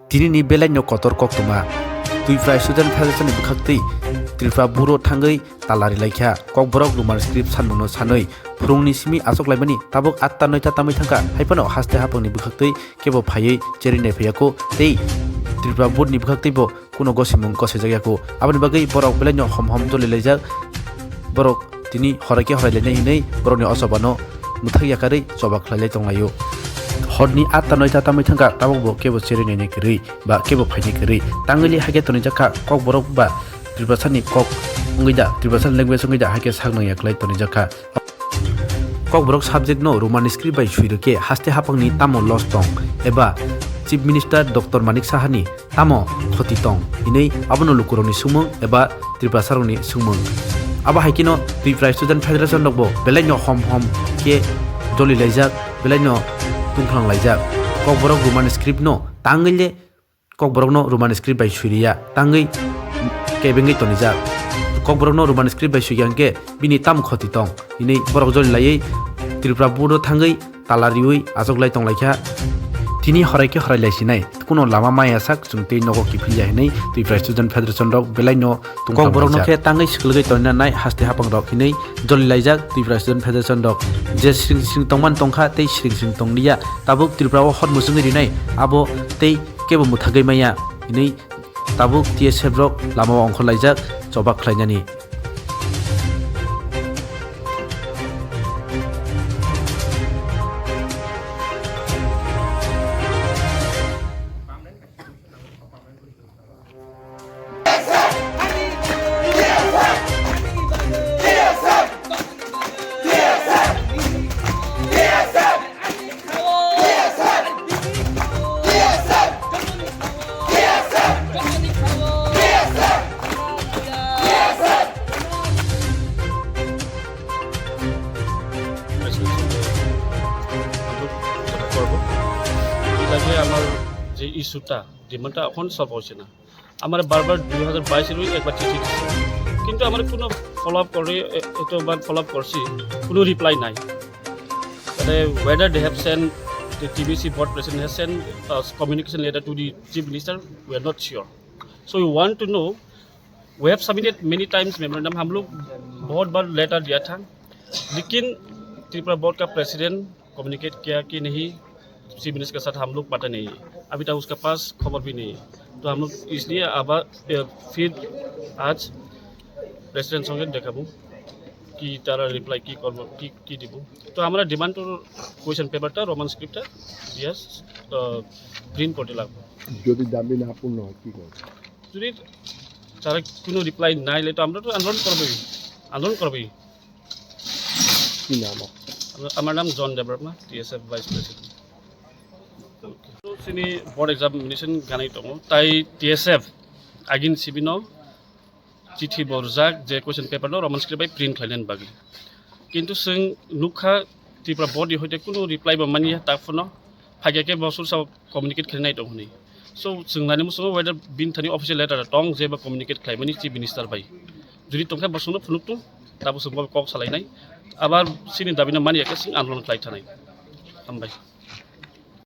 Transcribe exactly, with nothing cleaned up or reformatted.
Tini ni belai no kotor koktwma. Tripura Student Federation ni bwkhak twi Tripura buro thangwi talari laikha. Kokborok Roman script sanmungno sanwi phwrwngni simi achoklaimani tabuk atta noita tamwi thangkha. Haiphano haste haphangni bwkhak twi kebo phaiwi cherwi naiphaiyaku tei Tripura board ni bwkhak twibo kuno gosimung gosaijak yaku. Aboni bagwi borok belai no hom hom doli laijak. Borok tini horai khe horai lainai hinwi borokni o chobano mwthak yakarwi choba khlai lai tonglaio. Horni atta noita tamwi thangkha, tabukbo kebo cherwi nainai kwrwi ba kebo phainai kwrwi. Tangwili hakhe tonijak kha, Kokborok ba Tiprasani kok wngwi da, Tiprasani language wngwi da, hakhe sak nang yaklai tonijak kha. Kokborok subject no Roman script bai swi rwkhe haste haphangni tamo loss tong eba Chief Minister Doctor Manik Sahani tamo khoti tong hinwi abono lukurokni swngmung eba Tiprasarokni swngmung. Abo hai kheno Tripura Student Federation rokbo belaino hom hom khe doli laijak, belaino tungphlang laijak. Kokborok Roman script no tangwi le Kokborokno Roman script bai suriya tangwi kebengwi tonijak. Kokborokno Roman script bai suikha hwnkhe bini tamo khoti tong hinwi borok joli laiwi Tripura board o thangwi tala riwi achoklai tonglaikha. Tini horai khe horai laisinai, kuno lama maya sak chwng tei nogo kiphilya hinwi Tripura Student Federation rok belaino tungtham Kokborokno laijak. Khe tangwi swkwlwgwi tonina nai haste haphang rok hinwi joli laijak Tripura Student Federation rok. Je sring sring tongmani tongkha tei sring sring tongliya, tabuk Tripura o hot muchungwi rinai abo tei kebo mwthagwi maya hinwi tabuk T S F rok lama o ongkhorlaijak choba khlainani. করব। ঠিক আছে, আমার যে ইস্যুটা, ডিমান্ডটা এখন সলভ হচ্ছে না। আমার বারবার দুই হাজার বাইশেরও একবার চিঠি দিচ্ছে, কিন্তু আমার কোনো ফলো আপ করে, এ-, এতবার ফলো আপ করছি, কোনো রিপ্লাই নাই। মানে, whether they have sent, the T B C board president has sent, uh, communication letter to the Chief Minister, we are not sure. So we want to know, we have submitted many times memorandum, हम लोग बहुत बार लेटर दिया था, लेकिन त्रिपुरा बोर्ड का president communicate किया कि नहीं, चीफ मिनिस्टर के साथ हम लोग पता नहीं है, अभी तक उसका पास खबर भी नहीं है। तो हम लोग इसलिए अब, अ, फिर आज প্রেসিডেন্ট সঙ্গে দেখাবো কি তারা রিপ্লাই কি করবো, কি, কি দিব। তো আমরা ডিমান্ড তো কোয়েশ্চেন পেপারটা, রোমান স্ক্রিপ্টটা দিয়ে, আহ, প্রিন্ট করতে লাগবো। যদি দাবি না পূর্ণ হয়, কি করবে? যদি তারা কোনো রিপ্লাই না এলে তো আমরা তো আন্দোলন করবোই, আন্দোলন করবোই। কি নাম আপনার? আমার, আমার নাম John Debbarma, TSF vice president. Sini board examination ganai tongo, tai T S F agin sibino chithi bo rijak je question paper no Roman script bai print khlainani bagwi. Kintu chwng nukha Tripura board ni hoite kunu reply bo manya, tak phano phaikha khe bo sursa communicate khlainai tong hwnwi. So chwng nani muchungo whether bini thani official letter tong je bo communicate khlaimani chief minister bai. Jodi tongkha bo chwngno phunuk tung, tabo chwng bo kok salainai. Abar chini dabi no manya khe chwng andolon khlai thanai. Hambai.